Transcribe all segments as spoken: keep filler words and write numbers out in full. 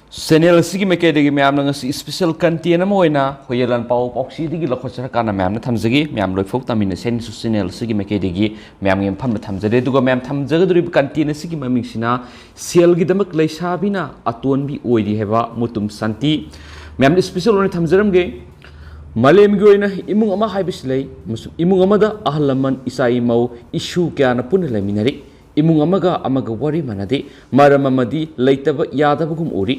Channel ꯑꯁꯤꯒꯤ ꯃꯥꯏꯀꯩꯗꯒꯤ ꯃꯌꯥꯝꯅ ꯉꯁꯤ ꯏꯁꯄꯤꯁꯦꯜ ꯀꯟꯇꯦꯟ ꯑꯃ ꯑꯣꯏꯅ ꯍꯣꯌꯦꯂꯥꯟ ꯄꯥꯎ ꯄꯥꯎꯆꯦꯗꯒꯤ ꯂꯧꯈꯠꯆꯔꯀꯥꯟꯗ ꯃꯌꯥꯝꯅ ꯊꯝꯖꯒꯦ꯫ ꯃꯌꯥꯝ ꯂꯣꯏꯐꯥꯎ ꯇꯥꯃꯤꯟꯅꯁꯦ ꯍꯥꯏꯅꯁꯨ ꯆꯦꯅꯦꯜ ꯑꯁꯤꯒꯤ ꯃꯥꯏꯀꯩꯗꯒꯤ ꯃꯌꯥꯝꯒꯤ ꯃꯐꯝꯗ ꯊꯝꯖꯔꯦ꯫ ꯑꯗꯨꯒ ꯃꯌꯥꯝ ꯊꯝꯖꯒꯗꯧꯔꯤꯕ ꯀꯟꯇꯦꯟ ꯑꯁꯤꯒꯤ ꯃꯃꯤꯡꯁꯤꯅ "ꯁꯦꯜꯒꯤꯗꯃꯛ ꯂꯩꯁꯥꯕꯤꯅ ꯑꯇꯣꯟꯕꯤ ꯑꯣꯏꯔꯤ" ꯍꯥꯏꯕ ꯃꯨꯇꯨꯝ ꯁꯥꯟꯇꯤ꯫ ꯃꯌꯥꯝꯗ ꯏꯁꯄꯤꯁꯦꯜ ꯑꯣꯏꯅ ꯊꯝꯖꯔꯝꯒꯦ꯫ ꯃꯥꯂꯦꯝꯒꯤ ꯑꯣꯏꯅ ꯏꯃꯨꯡ ꯑꯃ ꯍꯥꯏꯕꯁꯤ ꯂꯩ, ꯑꯃꯁꯨꯡ ꯏꯃꯨꯡ ꯑꯃꯗ ꯑꯍꯜ ꯂꯃꯟ, ꯏꯆꯥ ꯏꯃꯧ, ꯏꯁꯨ ꯀꯌꯥꯅ ꯄꯨꯟꯅ ꯂꯩꯃꯤꯟꯅꯔꯤ꯫ ꯏꯃꯨꯡ ꯑꯃꯒ ꯑꯃꯒ ꯋꯥꯔꯤ ꯃꯥꯟꯅꯗꯦ꯫ ꯃꯔꯝ ꯑꯃꯗꯤ ꯂꯩꯇꯕ ꯌꯥꯗꯕꯒꯨꯝ ꯎꯔꯤ꯫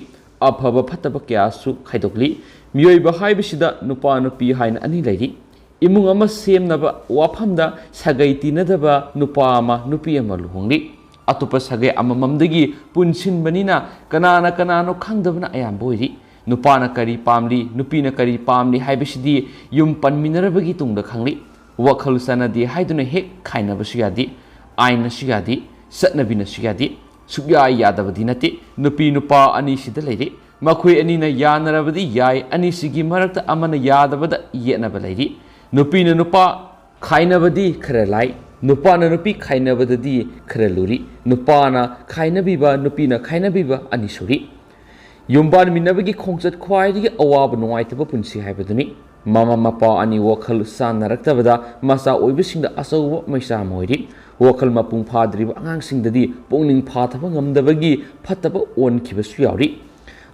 ꯑꯐꯕ ꯐꯠꯇꯕ ꯀꯌꯥꯁꯨ ꯈꯥꯏꯗꯣꯛꯂꯤ꯫ ꯃꯤꯑꯣꯏꯕ ꯍꯥꯏꯕꯁꯤꯗ ꯅꯨꯄꯥ ꯅꯨꯄꯤ ꯍꯥꯏꯅ ꯑꯅꯤ ꯂꯩꯔꯤ꯫ ꯏꯃꯨꯡ ꯑꯃ ꯁꯦꯝꯅꯕ ꯋꯥꯐꯝꯗ ꯁꯥꯒꯩ ꯇꯤꯟꯅꯗꯕ ꯅꯨꯄꯥ ꯑꯃ ꯅꯨꯄꯤ ꯑꯃ ꯂꯨꯍꯣꯡꯂꯤ꯫ ꯑꯇꯣꯞꯄ ꯁꯥꯒꯩ ꯑꯃꯃꯝꯗꯒꯤ ꯄꯨꯟꯁꯤꯟꯕꯅꯤꯅ ꯀꯅꯥꯅ ꯀꯅꯥꯅꯣ ꯈꯪꯗꯕꯅ ꯑꯌꯥꯝꯕ ꯑꯣꯏꯔꯤ꯫ ꯅꯨꯄꯥꯅ ꯀꯔꯤ ꯄꯥꯝꯂꯤ, ꯅꯨꯄꯤꯅ ꯀꯔꯤ ꯄꯥꯝꯂꯤ ꯍꯥꯏꯕꯁꯤꯗꯤ ꯌꯨꯝ ꯄꯟꯃꯤꯟꯅꯔꯕꯒꯤ ꯇꯨꯡꯗ ꯈꯪꯂꯤ꯫ ꯋꯥꯈꯜ ꯆꯥꯟꯅꯗꯦ ꯍꯥꯏꯗꯨꯅ ꯍꯦꯛ ꯈꯥꯏꯅꯕꯁꯨ ꯌꯥꯗꯦ, ꯑꯥꯏꯟꯅꯁꯨ ꯌꯥꯗꯦ, ꯆꯠꯅꯕꯤꯅꯁꯨ ꯌꯥꯗꯦ꯫ ꯁꯨꯛꯌꯥ ꯌꯥꯗꯕꯗꯤ ꯅꯠꯇꯦ꯫ ꯅꯨꯄꯤ ꯅꯨꯄꯥ ꯑꯅꯤꯁꯤꯗ ꯂꯩꯔꯦ꯫ ꯃꯈꯣꯏ ꯑꯅꯤꯅ ꯌꯥꯅꯔꯕꯗꯤ ꯌꯥꯏ, ꯑꯅꯤꯁꯤꯒꯤ ꯃꯔꯛꯇ ꯑꯃꯅ ꯌꯥꯗꯕꯗ ꯌꯦꯠꯅꯕ ꯂꯩꯔꯤ꯫ ꯅꯨꯄꯤꯅ ꯅꯨꯄꯥ ꯈꯥꯏꯅꯕꯗꯤ ꯈꯔ ꯂꯥꯏ, ꯅꯨꯄꯥꯅ ꯅꯨꯄꯤ ꯈꯥꯏꯅꯕꯗꯗꯤ ꯈꯔ ꯂꯨꯔꯤ꯫ ꯅꯨꯄꯥꯅ ꯈꯥꯏꯅꯕꯤꯕ, ꯅꯨꯄꯤꯅ ꯈꯥꯏꯅꯕꯤꯕ ꯑꯅꯤ ꯁꯨꯔꯤ꯫ ꯌꯨꯝꯕꯥꯟꯃꯤꯟꯅꯕꯒꯤ ꯈꯣꯡꯆꯠ ꯈ꯭ꯋꯥꯏꯗꯒꯤ ꯑꯋꯥꯕ ꯅꯨꯡꯉꯥꯏꯇꯕ ꯄꯨꯟꯁꯤ ꯍꯥꯏꯕꯗꯨꯅꯤ꯫ ꯃꯃꯥ ꯃꯄꯥ ꯑꯅꯤ ꯋꯥꯈꯜ ꯆꯥꯟꯅꯔꯛꯇꯕꯗ ꯃꯆꯥ ꯑꯣꯏꯕꯁꯤꯡꯗ ꯑꯆꯧꯕ ꯃꯩꯆꯥ ꯑꯃ ꯑꯣꯏꯔꯤ꯫ ꯋꯥꯈꯜ ꯃꯄꯨꯡ ꯐꯥꯗ꯭ꯔꯤꯕ ꯑꯉꯥꯡꯁꯤꯡꯗꯗꯤ ꯄꯨꯛꯅꯤꯡ ꯐꯥꯊꯕ ꯉꯝꯗꯕꯒꯤ ꯐꯠꯇꯕ ꯑꯣꯟꯈꯤꯕꯁꯨ ꯌꯥꯎꯔꯤ꯫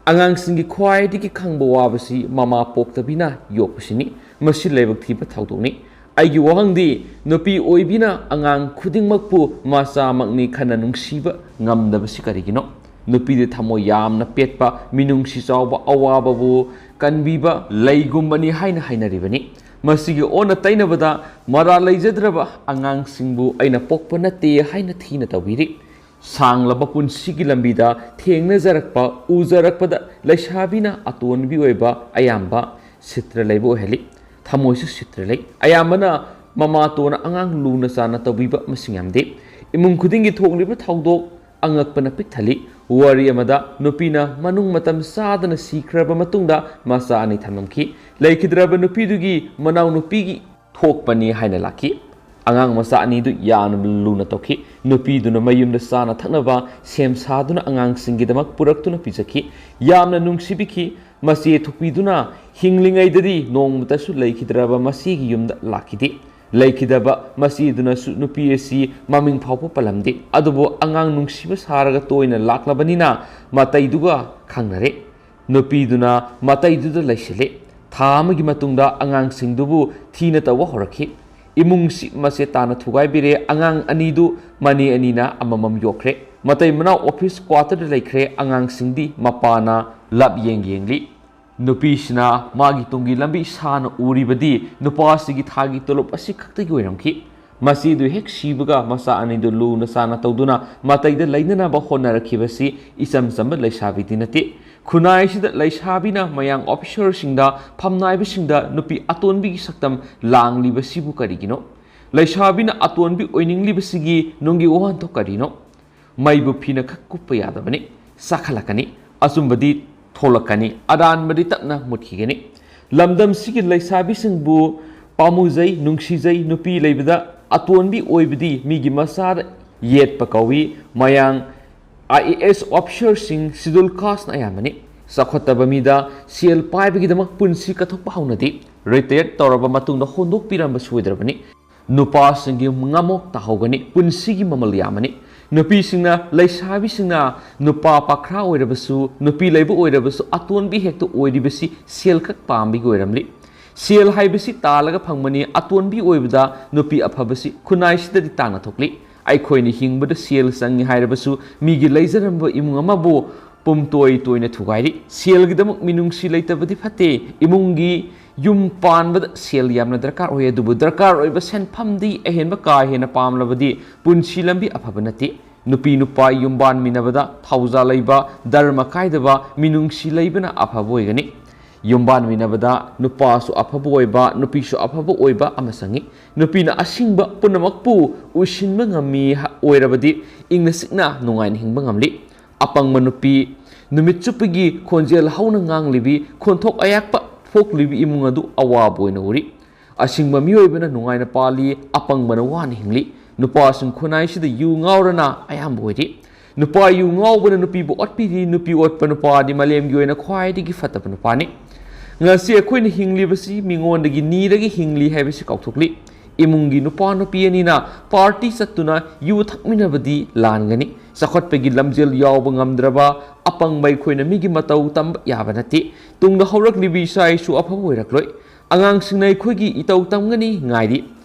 ꯑꯉꯥꯡꯁꯤꯡꯒꯤ ꯈ꯭ꯋꯥꯏꯗꯒꯤ ꯈꯪꯕ ꯋꯥꯕꯁꯤ ꯃꯃꯥ ꯄꯣꯛꯇꯕꯤꯅ ꯌꯣꯛꯄꯁꯤꯅꯤ꯫ ꯃꯁꯤ ꯂꯥꯏꯕꯛ ꯊꯤꯕ ꯊꯧꯗꯣꯛꯅꯤ꯫ ꯑꯩꯒꯤ ꯋꯥꯍꯪꯗꯤ, ꯅꯨꯄꯤ ꯑꯣꯏꯕꯤꯅ ꯑꯉꯥꯡ ꯈꯨꯗꯤꯡꯃꯛꯄꯨ ꯃꯆꯥꯃꯛꯅꯤ ꯈꯟꯅ ꯅꯨꯡꯁꯤꯕ ꯉꯝꯗꯕꯁꯤ ꯀꯔꯤꯒꯤꯅꯣ? ꯅꯨꯄꯤꯗꯤ ꯊꯃꯣꯏ ꯌꯥꯝꯅ ꯄꯦꯠꯄ, ꯃꯤꯅꯨꯡꯁꯤ ꯆꯥꯎꯕ, ꯑꯋꯥꯕꯕꯨ ꯀꯟꯕꯤꯕ ꯂꯩꯒꯨꯝꯕꯅꯤ ꯍꯥꯏꯅ ꯍꯥꯏꯅꯔꯤꯕꯅꯤ꯫ ꯃꯁꯤꯒꯤ ꯑꯣꯟꯅ ꯇꯩꯅꯕꯗ, ꯃꯔꯥꯜ ꯂꯩꯖꯗ꯭ꯔꯕ ꯑꯉꯥꯡꯁꯤꯡꯕꯨ ꯑꯩꯅ ꯄꯣꯛꯄ ꯅꯠꯇꯦ ꯍꯥꯏꯅ ꯊꯤꯅ ꯇꯧꯕꯤꯔꯤ꯫ ꯁꯥꯡꯂꯕ ꯄꯨꯟꯁꯤꯒꯤ ꯂꯝꯕꯤꯗ ꯊꯦꯡꯅꯖꯔꯛꯄ, ꯎꯖꯔꯛꯄꯗ ꯂꯩꯁꯥꯕꯤꯅ ꯑꯇꯣꯟꯕꯤ ꯑꯣꯏꯕ ꯑꯌꯥꯝꯕ ꯁꯤꯇ꯭ꯔ ꯂꯩꯕ ꯑꯣꯏꯍꯜꯂꯤ꯫ ꯊꯃꯣꯏꯁꯨ ꯁꯤꯇ꯭ꯔ ꯂꯩ꯫ ꯑꯌꯥꯝꯕꯅ ꯃꯃꯥꯇꯣꯟꯅ ꯑꯉꯥꯡ ꯂꯨꯅ ꯆꯥꯟꯅ ꯇꯧꯕꯤꯕ ꯃꯁꯤꯡ ꯌꯥꯝꯗꯦ꯫ ꯏꯃꯨꯡ ꯈꯨꯗꯤꯡꯒꯤ ꯊꯣꯛꯂꯤꯕ ꯊꯧꯗꯣꯛ ꯑꯉꯛꯄꯅ ꯄꯤꯛ ꯊꯜꯂꯤ꯫ ꯋꯥꯔꯤ ꯑꯃꯗ ꯅꯨꯄꯤꯅ ꯃꯅꯨꯡ ꯃꯇꯝ ꯆꯥꯗꯅ ꯁꯤꯈ꯭ꯔꯕ ꯃꯇꯨꯡꯗ ꯃꯆꯥ ꯑꯅꯤ ꯊꯝꯂꯝꯈꯤ꯫ ꯂꯩꯈꯤꯗ꯭ꯔꯕ ꯅꯨꯄꯤꯗꯨꯒꯤ ꯃꯅꯥꯎꯅꯨꯄꯤꯒꯤ ꯊꯣꯛꯄꯅꯤ ꯍꯥꯏꯅ ꯂꯥꯛꯈꯤ꯫ ꯑꯉꯥꯡ ꯃꯆꯥ ꯑꯅꯤꯗꯨ ꯌꯥꯝꯅ ꯂꯨꯅ ꯇꯧꯈꯤ꯫ ꯅꯨꯄꯤꯗꯨꯅ ꯃꯌꯨꯝꯗ ꯆꯥꯅ ꯊꯛꯅꯕ ꯁꯦꯝ ꯁꯥꯗꯨꯅ ꯑꯉꯥꯡꯁꯤꯡꯒꯤꯗꯃꯛ ꯄꯨꯔꯛꯇꯨꯅ ꯄꯤꯖꯈꯤ꯫ ꯌꯥꯝꯅ ꯅꯨꯡꯁꯤꯕꯤꯈꯤ꯫ ꯃꯆꯦ ꯊꯣꯛꯄꯤꯗꯨꯅ ꯍꯤꯡꯂꯤꯉꯩꯗꯗꯤ ꯅꯣꯡꯃꯇꯁꯨ ꯂꯩꯈꯤꯗ꯭ꯔꯕ ꯃꯆꯦꯒꯤ ꯌꯨꯝꯗ ꯂꯥꯛꯈꯤꯗꯦ꯫ ꯂꯩꯈꯤꯗꯕ ꯃꯆꯦꯗꯨꯅꯁꯨ ꯅꯨꯄꯤ ꯑꯁꯤ ꯃꯃꯤꯡ ꯐꯥꯎꯕ ꯄꯜꯂꯝꯗꯦ꯫ ꯑꯗꯨꯕꯨ ꯑꯉꯥꯡ ꯅꯨꯡꯁꯤꯕ ꯁꯥꯔꯒ ꯇꯣꯏꯅ ꯂꯥꯛꯂꯕꯅꯤꯅ ꯃꯇꯩꯗꯨꯒ ꯈꯪꯅꯔꯦ꯫ ꯅꯨꯄꯤꯗꯨꯅ ꯃꯇꯩꯗꯨꯗ ꯂꯩꯁꯤꯜꯂꯤ꯫ ꯊꯥ ꯑꯃꯒꯤ ꯃꯇꯨꯡꯗ ꯑꯉꯥꯡꯁꯤꯡꯗꯨꯕꯨ ꯊꯤꯅ ꯇꯧꯕ ꯍꯧꯔꯛꯈꯤ꯫ ꯏꯃꯨꯡꯁꯤ ꯃꯆꯦꯠ ꯇꯥꯅ ꯊꯨꯒꯥꯏꯕꯤꯔꯦ꯫ ꯑꯉꯥꯡ ꯑꯅꯤꯗꯨ ꯃꯅꯦ ꯑꯅꯤꯅ ꯑꯃꯃꯝ ꯌꯣꯛꯈ꯭ꯔꯦ꯫ ꯃꯇꯩ ꯃꯅꯥꯎ ꯑꯣꯐꯤꯁ ꯀ꯭ꯋꯥꯇꯔꯗ ꯂꯩꯈ꯭ꯔꯦ꯫ ꯑꯉꯥꯡꯁꯤꯡꯗꯤ ꯃꯄꯥꯅ ꯂꯞ ꯌꯦꯡ ꯌꯦꯡꯂꯤ꯫ ꯅꯨꯄꯤꯁꯤꯅ ꯃꯥꯒꯤ ꯇꯨꯡꯒꯤ ꯂꯝꯕꯤ ꯁꯥꯅ ꯎꯔꯤꯕꯗꯤ ꯅꯨꯄꯥꯁꯤꯒꯤ ꯊꯥꯒꯤ ꯇꯣꯂꯣꯞ ꯑꯁꯤ ꯈꯛꯇꯒꯤ ꯑꯣꯏꯔꯝꯈꯤ꯫ ꯃꯆꯦꯗꯨ ꯍꯦꯛ ꯁꯤꯕꯒ ꯃꯆꯥ ꯑꯅꯤꯗꯨ ꯂꯨꯅ ꯆꯥꯅ ꯇꯧꯗꯨꯅ ꯃꯇꯩꯗ ꯂꯩꯅꯅꯕ ꯍꯣꯠꯅꯔꯛꯈꯤꯕꯁꯤ ꯏꯆꯝ ꯆꯝꯕ ꯂꯩꯁꯥꯕꯤꯗꯤ ꯅꯠꯇꯦ꯫ ꯈꯨꯟꯅꯥꯏꯁꯤꯗ ꯂꯩꯁꯥꯕꯤꯅ ꯃꯌꯥꯡ ꯑꯣꯐꯤꯁꯔꯁꯤꯡꯗ, ꯐꯝꯅꯥꯏꯕꯁꯤꯡꯗ ꯅꯨꯄꯤ ꯑꯇꯣꯟꯕꯤꯒꯤ ꯁꯛꯇꯝ ꯂꯥꯡꯂꯤꯕꯁꯤꯕꯨ ꯀꯔꯤꯒꯤꯅꯣ? ꯂꯩꯁꯥꯕꯤꯅ ꯑꯇꯣꯟꯕꯤ ꯑꯣꯏꯅꯤꯡꯂꯤꯕꯁꯤꯒꯤ ꯅꯨꯡꯒꯤ ꯋꯥꯍꯟꯊꯣꯛ ꯀꯔꯤꯅꯣ? ꯃꯩꯕꯨ ꯐꯤꯅ ꯈꯛ ꯀꯨꯞꯄ ꯌꯥꯗꯕꯅꯤ꯫ ꯆꯥꯛꯈꯠꯂꯛꯀꯅꯤ꯫ ꯑꯆꯨꯝꯕꯗꯤ ꯊꯣꯛꯂꯛꯀꯅꯤ꯫ ꯑꯔꯥꯟꯕꯗꯤ ꯇꯞꯅ ꯃꯨꯠꯈꯤꯒꯅꯤ꯫ ꯂꯝꯗꯝꯁꯤꯒꯤ ꯂꯩꯁꯥꯕꯤꯁꯤꯡꯕꯨ ꯄꯥꯝꯃꯨꯖꯩ, ꯅꯨꯡꯁꯤꯖꯩ꯫ ꯅꯨꯄꯤ ꯂꯩꯕꯗ ꯑꯇꯣꯟꯕꯤ ꯑꯣꯏꯕꯗꯤ ꯃꯤꯒꯤ ꯃꯆꯥꯗ ꯌꯦꯠꯄ ꯀꯧꯏ꯫ ꯃꯌꯥꯡ ꯑꯥꯏ ꯑꯦ ꯑꯦꯁ ꯑꯣꯐꯤꯁꯔꯁꯤꯡ, ꯁꯤꯗꯨꯜ ꯀꯥꯁꯅ ꯑꯌꯥꯝꯕꯅꯤ꯫ ꯆꯥꯎꯈꯠꯇꯕ ꯃꯤꯗ ꯁꯦꯜ ꯄꯥꯏꯕꯒꯤꯗꯃꯛ ꯄꯨꯟꯁꯤ ꯀꯠꯊꯣꯛꯄ ꯍꯧꯅꯗꯦ꯫ ꯔꯤꯇꯥꯌꯔ ꯇꯧꯔꯕ ꯃꯇꯨꯡꯗ ꯍꯣꯟꯗꯣꯛꯄꯤꯔꯝꯕ ꯁꯣꯏꯗ꯭ꯔꯕꯅꯤ꯫ ꯅꯨꯄꯥꯁꯤꯡꯒꯤ ꯉꯝꯃꯣꯛ ꯇꯥꯍꯧꯒꯅꯤ꯫ ꯄꯨꯟꯁꯤꯒꯤ ꯃꯃꯜ ꯌꯥꯝꯃꯅꯤ꯫ ꯅꯨꯄꯤꯁꯤꯡꯅ, ꯂꯩꯁꯥꯕꯤꯁꯤꯡꯅ ꯅꯨꯄꯥ ꯄꯥꯈ꯭ꯔꯥ ꯑꯣꯏꯔꯕꯁꯨ, ꯅꯨꯄꯤ ꯂꯩꯕ ꯑꯣꯏꯔꯕꯁꯨ, ꯑꯇꯣꯟꯕꯤ ꯍꯦꯛꯇ ꯑꯣꯏꯔꯤꯕꯁꯤ ꯁꯦꯜ ꯈꯛ ꯄꯥꯝꯕꯒꯤ ꯑꯣꯏꯔꯝꯂꯤ꯫ ꯁꯦꯜ ꯍꯥꯏꯕꯁꯤ ꯇꯥꯜꯂꯒ ꯐꯪꯕꯅꯤ꯫ ꯑꯇꯣꯟꯕꯤ ꯑꯣꯏꯕꯗ ꯅꯨꯄꯤ ꯑꯐꯕꯁꯤ ꯈꯨꯟꯅꯥꯏꯁꯤꯗꯗꯤ ꯇꯥꯡꯅ ꯊꯣꯛꯂꯤ꯫ ꯑꯩꯈꯣꯏꯅ ꯍꯤꯡꯕꯗ ꯁꯦꯜ ꯆꯪꯏ ꯍꯥꯏꯔꯕꯁꯨ ꯃꯤꯒꯤ ꯂꯩꯖꯔꯝꯕ ꯏꯃꯨꯡ ꯑꯃꯕꯨ ꯄꯨꯝꯇꯣꯏ ꯇꯣꯏꯅ ꯊꯨꯒꯥꯏꯔꯤ꯫ ꯁꯦꯜꯒꯤꯗꯃꯛ ꯃꯤꯅꯨꯡꯁꯤ ꯂꯩꯇꯕꯗꯤ ꯐꯠꯇꯦ꯫ ꯏꯃꯨꯡꯒꯤ ꯌꯨꯝ ꯄꯥꯟꯕꯗ ꯁꯦꯜ ꯌꯥꯝꯅ ꯗꯔꯀꯥꯔ ꯑꯣꯏ, ꯑꯗꯨꯕꯨ ꯗꯔꯀꯥꯔ ꯑꯣꯏꯕ ꯁꯦꯟꯐꯝꯗꯤ ꯑꯍꯦꯟꯕ ꯀꯥ ꯍꯦꯟꯅ ꯄꯥꯝꯂꯕꯗꯤ ꯄꯨꯟꯁꯤ ꯂꯝꯕꯤ ꯑꯐꯕ ꯅꯠꯇꯦ꯫ ꯅꯨꯄꯤ ꯅꯨꯄꯥ ꯌꯨꯝꯕꯥꯟꯃꯤꯟꯅꯕꯗ ꯊꯧꯖꯥꯜ ꯂꯩꯕ, ꯙꯔꯃ ꯀꯥꯏꯗꯕ, ꯃꯤꯅꯨꯡꯁꯤ ꯂꯩꯕꯅ ꯑꯐꯕ ꯑꯣꯏꯒꯅꯤ꯫ ꯌꯨꯝꯕꯥꯟꯃꯤꯟꯅꯕꯗ ꯅꯨꯄꯥꯁꯨ ꯑꯐꯕ ꯑꯣꯏꯕ, ꯅꯨꯄꯤꯁꯨ ꯑꯐꯕ ꯑꯣꯏꯕ ꯑꯃ ꯆꯪꯏ꯫ ꯅꯨꯄꯤꯅ ꯑꯁꯤꯡꯕ ꯄꯨꯝꯅꯃꯛꯄꯨ ꯎꯁꯤꯟꯕ ꯉꯝꯃꯤ ꯍ-, ꯑꯣꯏꯔꯕꯗꯤ ꯏꯪꯅ ꯆꯤꯛꯅ ꯅꯨꯡꯉꯥꯏꯅ ꯍꯤꯡꯕ ꯉꯝꯂꯤ꯫ ꯑꯄꯪꯕ ꯅꯨꯄꯤ, ꯅꯨꯃꯤꯠ ꯆꯨꯞꯄꯒꯤ ꯈꯣꯟꯖꯦꯜ ꯍꯧꯅ ꯉꯥꯡꯂꯤꯕꯤ, ꯈꯣꯟꯊꯣꯛ ꯑꯌꯥꯛꯄ ꯊꯣꯛꯂꯤꯕꯤ ꯏꯃꯨꯡ ꯑꯗꯨ ꯑꯋꯥꯕ ꯑꯣꯏꯅ ꯎꯔꯤ꯫ ꯑꯁꯤꯡꯕ ꯃꯤꯑꯣꯏꯕꯅ ꯅꯨꯡꯉꯥꯏꯅ ꯄꯥꯜꯂꯤ, ꯑꯄꯪꯕꯅ ꯋꯥꯅ ꯍꯤꯡꯂꯤ꯫ ꯅꯨꯄꯥꯁꯤꯡ ꯈꯨꯟꯅꯥꯏꯁꯤꯗ ꯌꯨ ꯉꯥꯎꯔꯅ ꯑꯌꯥꯝꯕ ꯑꯣꯏꯔꯤ꯫ ꯅꯨꯄꯥ ꯌꯨ ꯉꯥꯎꯕꯅ ꯅꯨꯄꯤꯕꯨ ꯑꯣꯠꯄꯤꯔꯤ, ꯅꯨꯄꯤ ꯑꯣꯠꯄ ꯅꯨꯄꯥꯗꯤ ꯃꯥꯂꯦꯝꯒꯤ ꯑꯣꯏꯅ ꯈ꯭ꯋꯥꯏꯗꯒꯤ ꯐꯠꯇꯕ ꯅꯨꯄꯥꯅꯤ꯫ ꯉꯁꯤ ꯑꯩꯈꯣꯏꯅ ꯍꯤꯡꯂꯤꯕꯁꯤ ꯃꯤꯉꯣꯟꯗꯒꯤ ꯅꯤꯔꯒ ꯍꯤꯡꯂꯤ ꯍꯥꯏꯕꯁꯤ ꯀꯥꯎꯊꯣꯛꯂꯤ꯫ ꯏꯃꯨꯡꯒꯤ ꯅꯨꯄꯥ ꯅꯨꯄꯤ ꯑꯅꯤꯅ ꯄꯥꯔꯇꯤ ꯆꯠꯇꯨꯅ ꯌꯨ ꯊꯛꯃꯤꯟꯅꯕꯗꯤ ꯂꯥꯟꯒꯅꯤ꯫ ꯆꯥꯎꯈꯠꯄꯒꯤ ꯂꯝꯖꯦꯜ ꯌꯥꯎꯕ ꯉꯝꯗ꯭ꯔꯕ ꯑꯄꯪꯕ ꯑꯩꯈꯣꯏꯅ ꯃꯤꯒꯤ ꯃꯇꯧ ꯇꯝꯕ ꯌꯥꯕ ꯅꯠꯇꯦ꯫ ꯇꯨꯡꯗ ꯍꯧꯔꯛꯂꯤꯕ ꯏꯆꯥ ꯏꯁꯨ ꯑꯐꯕ ꯑꯣꯏꯔꯛꯂꯣꯏ꯫ ꯑꯉꯥꯡꯁꯤꯡꯅ ꯑꯩꯈꯣꯏꯒꯤ ꯏꯇꯧ ꯇꯝꯒꯅꯤ ꯉꯥꯏꯔꯤ꯫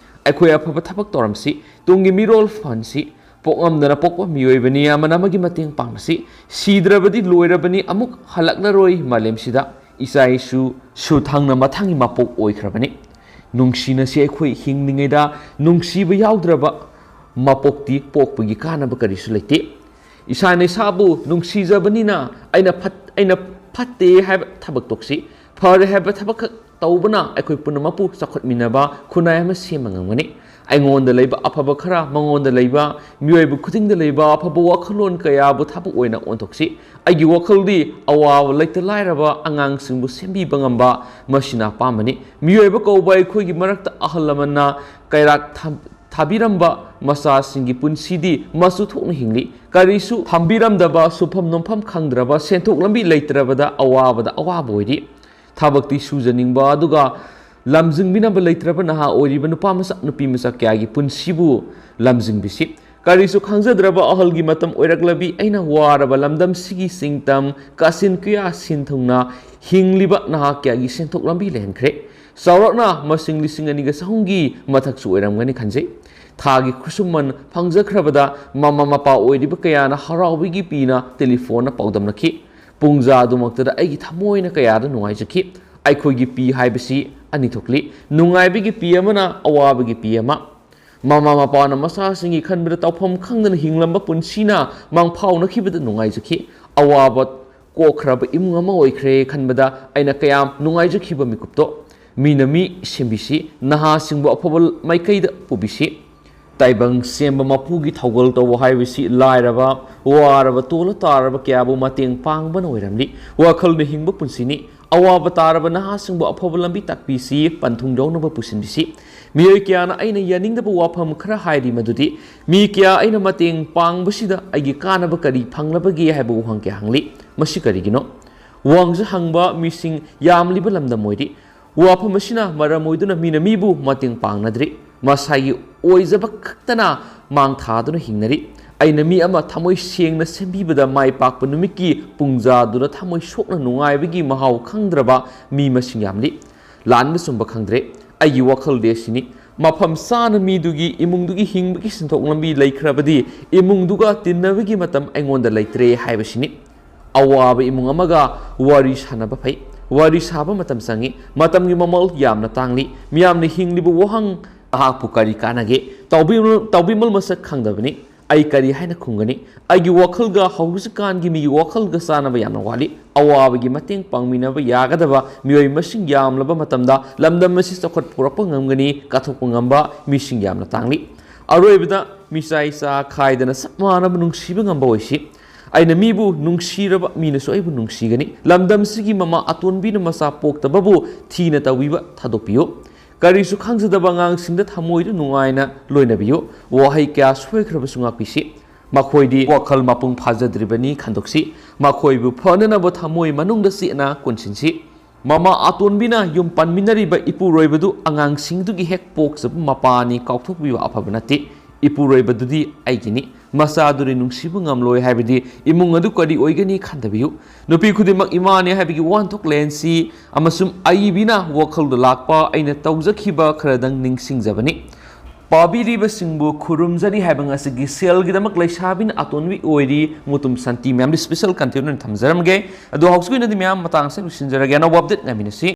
ꯑꯩꯈꯣꯏ ꯑꯐꯕ ꯊꯕꯛ ꯇꯧꯔꯝꯁꯤ꯫ ꯇꯨꯡꯒꯤ ꯃꯤꯔꯣꯜ ꯐꯍꯟꯁꯤ꯫ ꯄꯣꯛꯉꯝꯗꯅ ꯄꯣꯛꯄ ꯃꯤꯑꯣꯏꯕꯅꯤ, ꯑꯃꯅ ꯑꯃꯒꯤ ꯃꯇꯦꯡ ꯄꯥꯡꯅꯁꯤ꯫ ꯁꯤꯗ꯭ꯔꯕꯗꯤ ꯂꯣꯏꯔꯕꯅꯤ, ꯑꯃꯨꯛ ꯍꯜꯂꯛꯂꯔꯣꯏ ꯃꯥꯂꯦꯝꯁꯤꯗ꯫ ꯏꯆꯥ ꯏꯁꯨ ꯁꯨ ꯊꯪꯅ ꯃꯊꯪꯒꯤ ꯃꯄꯣꯛ ꯑꯣꯏꯈ꯭ꯔꯕꯅꯤ꯫ ꯅꯨꯡꯁꯤꯅꯁꯤ꯫ ꯑꯩꯈꯣꯏ ꯍꯤꯡꯂꯤꯉꯩꯗ ꯅꯨꯡꯁꯤꯕ ꯌꯥꯎꯗ꯭ꯔꯕ ꯃꯄꯣꯛꯇꯤ ꯄꯣꯛꯄꯒꯤ ꯀꯥꯟꯅꯕ ꯀꯔꯤꯁꯨ ꯂꯩꯇꯦ꯫ ꯏꯁꯥꯅ ꯏꯁꯥꯕꯨ ꯅꯨꯡꯁꯤꯖꯕꯅꯤꯅ ꯑꯩꯅ ꯐꯠ-, ꯑꯩꯅ ꯐꯠꯇꯦ ꯍꯥꯏꯕ ꯊꯕꯛ ꯇꯣꯛꯁꯤ꯫ ꯐꯔꯦ ꯍꯥꯏꯕ ꯊꯕꯛꯈꯛ ꯇꯧꯕꯅ ꯑꯩꯈꯣꯏ ꯄꯨꯝꯅꯃꯛꯄꯨ ꯆꯥꯎꯈꯠꯃꯤꯟꯅꯕ ꯈꯨꯟꯅꯥꯏ ꯑꯃ ꯁꯦꯝꯕ ꯉꯝꯒꯅꯤ꯫ ꯑꯩꯉꯣꯟꯗ ꯂꯩꯕ ꯑꯐꯕ ꯈꯔ ꯃꯉꯣꯟꯗ ꯂꯩꯕ, ꯃꯤꯑꯣꯏꯕ ꯈꯨꯗꯤꯡꯗ ꯂꯩꯕ ꯑꯐꯕ ꯋꯥꯈꯜꯂꯣꯟ ꯀꯌꯥꯕꯨ ꯊꯕꯛ ꯑꯣꯏꯅ ꯑꯣꯟꯊꯣꯛꯁꯤ꯫ ꯑꯩꯒꯤ ꯋꯥꯈꯜꯗꯤ ꯑꯋꯥꯕ, ꯂꯩꯇ ꯂꯥꯏꯔꯕ ꯑꯉꯥꯡꯁꯤꯡꯕꯨ ꯁꯦꯝꯕꯤꯕ ꯉꯝꯕ, ꯃꯁꯤꯅ ꯑꯄꯥꯝꯕꯅꯤ꯫ ꯃꯤꯑꯣꯏꯕ ꯀꯧꯕ ꯑꯩꯈꯣꯏꯒꯤ ꯃꯔꯛꯇ ꯑꯍꯜ ꯂꯃꯟꯅ ꯀꯩꯔꯥꯛ ꯊꯝ-, ꯊꯥꯕꯤꯔꯝꯕ ꯃꯆꯥꯁꯤꯡꯒꯤ ꯄꯨꯟꯁꯤꯗꯤ ꯃꯆꯨ ꯊꯣꯛꯅ ꯍꯤꯡꯂꯤ꯫ ꯀꯔꯤꯁꯨ ꯊꯝꯕꯤꯔꯝꯗꯕ, ꯁꯨꯐꯝ ꯅꯣꯝꯐꯝ ꯈꯪꯗ꯭ꯔꯕ, ꯁꯦꯟꯊꯣꯛ ꯂꯝꯕꯤ ꯂꯩꯇ꯭ꯔꯕꯗ ꯑꯋꯥꯕꯗ ꯑꯋꯥꯕ ꯑꯣꯏꯔꯤ꯫ ꯊꯕꯛꯇꯤ ꯁꯨꯖꯅꯤꯡꯕ ꯑꯗꯨꯒ ꯂꯝꯖꯤꯡꯕꯤꯅꯕ ꯂꯩꯇ꯭ꯔꯕ ꯅꯍꯥ ꯑꯣꯏꯔꯤꯕ ꯅꯨꯄꯥ ꯃꯆꯥ, ꯅꯨꯄꯤ ꯃꯆꯥ ꯀꯌꯥꯒꯤ ꯄꯨꯟꯁꯤꯕꯨ ꯂꯝꯖꯤꯡꯕꯤꯁꯤ꯫ ꯀꯔꯤꯁꯨ ꯈꯪꯖꯗ꯭ꯔꯕ ꯑꯍꯜꯒꯤ ꯃꯇꯝ ꯑꯣꯏꯔꯛꯂꯕꯤ ꯑꯩꯅ ꯋꯥꯔꯕ ꯂꯝꯗꯝꯁꯤꯒꯤ ꯁꯤꯡꯇꯝ, ꯀꯥꯆꯤꯟ ꯀꯨꯌꯥ ꯁꯤꯟ ꯊꯨꯡꯅ ꯍꯤꯡꯂꯤꯕ ꯅꯍꯥ ꯀꯌꯥꯒꯤ ꯁꯦꯟꯊꯣꯛ ꯂꯝꯕꯤ ꯂꯩꯍꯟꯈ꯭ꯔꯦ꯫ ꯆꯥꯎꯔꯥꯛꯅ ꯃꯁꯤꯡ ꯂꯤꯁꯤꯡ ꯑꯅꯤꯒ ꯆꯍꯨꯝꯒꯤ ꯃꯊꯛꯁꯨ ꯑꯣꯏꯔꯝꯒꯅꯤ ꯈꯟꯖꯩ꯫ ꯊꯥꯒꯤ ꯈꯨꯠꯁꯨꯃꯟ ꯐꯪꯖꯈ꯭ꯔꯕꯗ ꯃꯃꯥ ꯃꯄꯥ ꯑꯣꯏꯔꯤꯕ ꯀꯌꯥꯅ ꯍꯔꯥꯎꯕꯒꯤ ꯄꯤꯅ ꯇꯦꯂꯤꯐꯣꯟꯅ ꯄꯥꯎꯗꯝꯅꯈꯤ꯫ ꯄꯨꯡꯖꯥ ꯑꯗꯨꯃꯛꯇꯗ ꯑꯩꯒꯤ ꯊꯃꯣꯏꯅ ꯀꯌꯥꯗ ꯅꯨꯡꯉꯥꯏꯖꯈꯤ꯫ ꯑꯩꯈꯣꯏꯒꯤ ꯄꯤ ꯍꯥꯏꯕꯁꯤ ꯑꯅꯤ ꯊꯣꯛꯂꯤ꯫ ꯅꯨꯡꯉꯥꯏꯕꯒꯤ ꯄꯤ ꯑꯃꯅ ꯑꯋꯥꯕꯒꯤ ꯄꯤ ꯑꯃ꯫ ꯃꯃꯥ ꯃꯄꯥꯅ ꯃꯆꯥꯁꯤꯡꯒꯤ ꯈꯟꯕꯗ ꯇꯧꯐꯝ ꯈꯪꯗꯅ ꯍꯤꯡꯂꯝꯕ ꯄꯨꯟꯁꯤꯅ ꯃꯪꯐꯥꯎꯅꯈꯤꯕꯗ ꯅꯨꯡꯉꯥꯏꯖꯈꯤ꯫ ꯑꯋꯥꯕ ꯀꯣꯛꯈ꯭ꯔꯕ ꯏꯃꯨꯡ ꯑꯃ ꯑꯣꯏꯈ꯭ꯔꯦ ꯈꯟꯕꯗ ꯑꯩꯅ ꯀꯌꯥꯝ ꯅꯨꯡꯉꯥꯏꯖꯈꯤꯕ ꯃꯤꯀꯨꯞꯇꯣ꯫ ꯃꯤꯅ ꯃꯤ ꯁꯦꯝꯕꯤꯁꯤ, ꯅꯍꯥꯁꯤꯡꯕꯨ ꯑꯐꯕ ꯃꯥꯏꯀꯩꯗ ꯄꯨꯕꯤꯁꯤ꯫ ꯇꯥꯏꯕꯪ ꯁꯦꯝꯕ ꯃꯄꯨꯒꯤ ꯊꯧꯒꯜ ꯇꯧꯕ ꯍꯥꯏꯕꯁꯤ ꯂꯥꯏꯔꯕ, ꯋꯥꯔꯕ, ꯇꯣꯜꯂ ꯇꯥꯔꯕ ꯀꯌꯥꯕꯨ ꯃꯇꯦꯡ ꯄꯥꯡꯕꯅ ꯑꯣꯏꯔꯝꯂꯤ꯫ ꯋꯥꯈꯜꯅ ꯍꯤꯡꯕ ꯄꯨꯟꯁꯤꯅꯤ꯫ ꯑꯋꯥꯕ ꯇꯥꯔꯕ ꯅꯍꯥꯁꯤꯡꯕꯨ ꯑꯐꯕ ꯂꯝꯕꯤ ꯇꯥꯛꯄꯤꯁꯤ, ꯄꯟꯊꯨꯡ ꯌꯧꯅꯕ ꯄꯨꯁꯤꯟꯕꯤꯁꯤ꯫ ꯃꯤꯑꯣꯏ ꯀꯌꯥꯅ ꯑꯩꯅ ꯌꯥꯅꯤꯡꯗꯕ ꯋꯥꯐꯝ ꯈꯔ ꯍꯥꯏꯔꯤ, ꯃꯗꯨꯗꯤ ꯃꯤ ꯀꯌꯥ ꯑꯩꯅ ꯃꯇꯦꯡ ꯄꯥꯡꯕꯁꯤꯗ ꯑꯩꯒꯤ ꯀꯥꯟꯅꯕ ꯀꯔꯤ ꯐꯪꯂꯕꯒꯦ ꯍꯥꯏꯕ ꯋꯥꯍꯪ ꯀꯌꯥ ꯍꯪꯂꯤ꯫ ꯃꯁꯤ ꯀꯔꯤꯒꯤꯅꯣ? ꯋꯥꯍꯪꯁꯤ ꯍꯪꯕ ꯃꯤꯁꯤꯡ ꯌꯥꯝꯂꯤꯕ ꯂꯝꯗꯝ ꯑꯣꯏꯔꯤ꯫ ꯋꯥꯐꯝ ꯑꯁꯤꯅ ꯃꯔꯝ ꯑꯣꯏꯗꯨꯅ ꯃꯤꯅ ꯃꯤꯕꯨ ꯃꯇꯦꯡ ꯄꯥꯡꯅꯗ꯭ꯔꯤ꯫ ꯃꯁꯥꯒꯤ ꯑꯣꯏꯖꯕ ꯈꯛꯇꯅ ꯃꯥꯡ ꯊꯥꯗꯨꯅ ꯍꯤꯡꯅꯔꯤ꯫ ꯑꯩꯅ ꯃꯤ ꯑꯃ ꯊꯃꯣꯏ ꯁꯦꯡꯅ ꯁꯦꯝꯕꯤꯕꯗ ꯃꯥꯏ ꯄꯥꯛꯄ ꯅꯨꯃꯤꯠꯀꯤ ꯄꯨꯡꯖꯥꯗꯨꯗ ꯊꯃꯣꯏ ꯁꯣꯛꯅ ꯅꯨꯡꯉꯥꯏꯕꯒꯤ ꯃꯍꯥꯎ ꯈꯪꯗ꯭ꯔꯕ ꯃꯤ ꯃꯁꯤꯡ ꯌꯥꯝꯂꯤ꯫ ꯂꯥꯟꯕ ꯆꯨꯝꯕ ꯈꯪꯗ꯭ꯔꯦ꯫ ꯑꯩꯒꯤ ꯋꯥꯈꯜꯗꯤ ꯑꯁꯤꯅꯤ, ꯃꯐꯝ ꯆꯥꯅ ꯃꯤꯗꯨꯒꯤ ꯏꯃꯨꯡꯗꯨꯒꯤ ꯍꯤꯡꯕꯒꯤ ꯁꯦꯟꯊꯣꯛ ꯂꯝꯕꯤ ꯂꯩꯈ꯭ꯔꯕꯗꯤ ꯏꯃꯨꯡꯗꯨꯒ ꯇꯤꯟꯅꯕꯒꯤ ꯃꯇꯝ ꯑꯩꯉꯣꯟꯗ ꯂꯩꯇ꯭ꯔꯦ ꯍꯥꯏꯕꯁꯤꯅꯤ꯫ ꯑꯋꯥꯕ ꯏꯃꯨꯡ ꯑꯃꯒ ꯋꯥꯔꯤ ꯁꯥꯟꯅꯕ ꯐꯩ꯫ ꯋꯥꯔꯤ ꯁꯥꯕ ꯃꯇꯝ ꯆꯪꯏ꯫ ꯃꯇꯝꯒꯤ ꯃꯃꯜ ꯌꯥꯝꯅ ꯇꯥꯡꯂꯤ꯫ ꯃꯤꯌꯥꯝꯅ ꯍꯤꯡꯂꯤꯕ ꯋꯥꯍꯪ, "ꯅꯍꯥꯛꯄꯨ ꯀꯔꯤ ꯀꯥꯟꯅꯒꯦ?" ꯇꯥꯎꯕꯤꯃꯜ, ꯇꯥꯎꯕꯤꯃꯜ ꯃꯁꯛ ꯈꯪꯗꯕꯅꯤ꯫ ꯑꯩ ꯀꯔꯤ ꯍꯥꯏꯅ ꯈꯨꯝꯒꯅꯤ? ꯑꯩꯒꯤ ꯋꯥꯈꯜꯒ ꯍꯧꯖꯤꯛꯀꯥꯟꯒꯤ ꯃꯤꯒꯤ ꯋꯥꯈꯜꯒ ꯆꯥꯟꯅꯕ ꯌꯥꯝꯅ ꯋꯥꯠꯂꯤ꯫ ꯑꯋꯥꯕꯒꯤ ꯃꯇꯦꯡ ꯄꯥꯡꯃꯤꯟꯅꯕ ꯌꯥꯒꯗꯕ ꯃꯤꯑꯣꯏ ꯃꯁꯤꯡ ꯌꯥꯝꯂꯕ ꯃꯇꯝꯗ ꯂꯝꯗꯝ ꯑꯁꯤ ꯆꯥꯎꯈꯠ ꯄꯨꯔꯛꯄ ꯉꯝꯒꯅꯤ꯫ ꯀꯠꯊꯣꯛꯄ ꯉꯝꯕ ꯃꯤꯁꯤꯡ ꯌꯥꯝꯅ ꯇꯥꯡꯂꯤ꯫ ꯑꯔꯣꯏꯕꯗ, ꯃꯤꯆꯥꯏ ꯆꯥ ꯈꯥꯏꯗꯅ ꯆꯞ ꯃꯥꯟꯅꯕ ꯅꯨꯡꯁꯤꯕ ꯉꯝꯕ ꯑꯣꯏꯁꯤ꯫ ꯑꯩꯅ ꯃꯤꯕꯨ ꯅꯨꯡꯁꯤꯔꯕ ꯃꯤꯅꯁꯨ ꯑꯩꯕꯨ ꯅꯨꯡꯁꯤꯒꯅꯤ꯫ ꯂꯝꯗꯝꯁꯤꯒꯤ ꯃꯃꯥ ꯑꯇꯣꯟꯕꯤꯅ ꯃꯆꯥ ꯄꯣꯛꯇꯕꯕꯨ ꯊꯤꯅ ꯇꯧꯕꯤꯕ ꯊꯥꯗꯣꯛꯄꯤꯌꯨ꯫ ꯀꯔꯤꯁꯨ ꯈꯪꯖꯗꯕ ꯑꯉꯥꯡꯁꯤꯡꯗ ꯊꯃꯣꯏꯗ ꯅꯨꯡꯉꯥꯏꯅ ꯂꯣꯏꯅꯕꯤꯌꯨ꯫ ꯋꯥꯍꯩ ꯀꯌꯥ ꯁꯣꯏꯈ꯭ꯔꯕꯁꯨ ꯉꯥꯛꯄꯤꯁꯤ꯫ ꯃꯈꯣꯏꯗꯤ ꯋꯥꯈꯜ ꯃꯄꯨꯡ ꯐꯥꯖꯗ꯭ꯔꯤꯕꯅꯤ ꯈꯟꯗꯣꯛꯁꯤ꯫ ꯃꯈꯣꯏꯕꯨ ꯐꯅꯅꯕ ꯊꯃꯣꯏ ꯃꯅꯨꯡꯗ ꯆꯦꯠꯅ ꯀꯣꯟꯁꯤꯟꯁꯤ꯫ ꯃꯃꯥ ꯑꯇꯣꯟꯕꯤꯅ ꯌꯨꯝ ꯄꯥꯟꯃꯤꯟꯅꯔꯤꯕ ꯏꯄꯨꯔꯣꯏꯕꯗꯨ ꯑꯉꯥꯡꯁꯤꯡꯗꯨꯒꯤ ꯍꯦꯛ ꯄꯣꯛꯆꯕ ꯃꯄꯥꯅꯤ ꯀꯥꯎꯊꯣꯛꯄꯤꯕ ꯑꯐꯕ ꯅꯠꯇꯦ꯫ ꯏꯄꯨꯔꯣꯏꯕꯗꯨꯗꯤ ꯑꯩꯒꯤꯅꯤ꯫ ꯃꯆꯥꯗꯨꯗꯤ ꯅꯨꯡꯁꯤꯕ ꯉꯝꯂꯣꯏ ꯍꯥꯏꯕꯗꯤ ꯏꯃꯨꯡ ꯑꯗꯨ ꯀꯔꯤ ꯑꯣꯏꯒꯅꯤ ꯈꯟꯊꯕꯤꯌꯨ꯫ ꯅꯨꯄꯤ ꯈꯨꯗꯤꯡꯃꯛ ꯏꯃꯥꯅꯤ ꯍꯥꯏꯕꯒꯤ ꯋꯥꯍꯟꯊꯣꯛ ꯂꯦꯟꯁꯤ ꯑꯃꯁꯨꯡ ꯑꯏꯕꯤꯅ ꯋꯥꯈꯜꯗ ꯂꯥꯛꯄ ꯑꯩꯅ ꯇꯧꯖꯈꯤꯕ ꯈꯔꯗꯪ ꯅꯤꯡꯁꯤꯡꯖꯕꯅꯤ꯫ ꯄꯥꯕꯤꯔꯤꯕꯁꯤꯡꯕꯨ ꯈꯨꯔꯨꯝꯖꯔꯤ ꯍꯥꯏꯕ ꯉꯁꯤꯒꯤ ꯁꯦꯜꯒꯤꯗꯃꯛ ꯂꯩꯁꯥꯕꯤꯅ ꯑꯇꯣꯟꯕꯤ ꯑꯣꯏꯔꯤ ꯃꯨꯇꯨꯝ ꯁꯥꯟꯇꯤ ꯃꯌꯥꯝꯗꯤ special content ꯑꯣꯏꯅ ꯊꯝꯖꯔꯝꯒꯦ꯫ ꯑꯗꯣ ꯍꯧꯖꯤꯛꯀꯤ ꯑꯣꯏꯅꯗꯤ ꯃꯌꯥꯝ ꯃꯇꯥꯡ ꯑꯁꯤꯗ ꯂꯣꯏꯁꯤꯟꯖꯔꯒꯦ꯫ ꯑꯅꯧꯕ update ꯉꯥꯏꯃꯤꯟꯅꯁꯤ꯫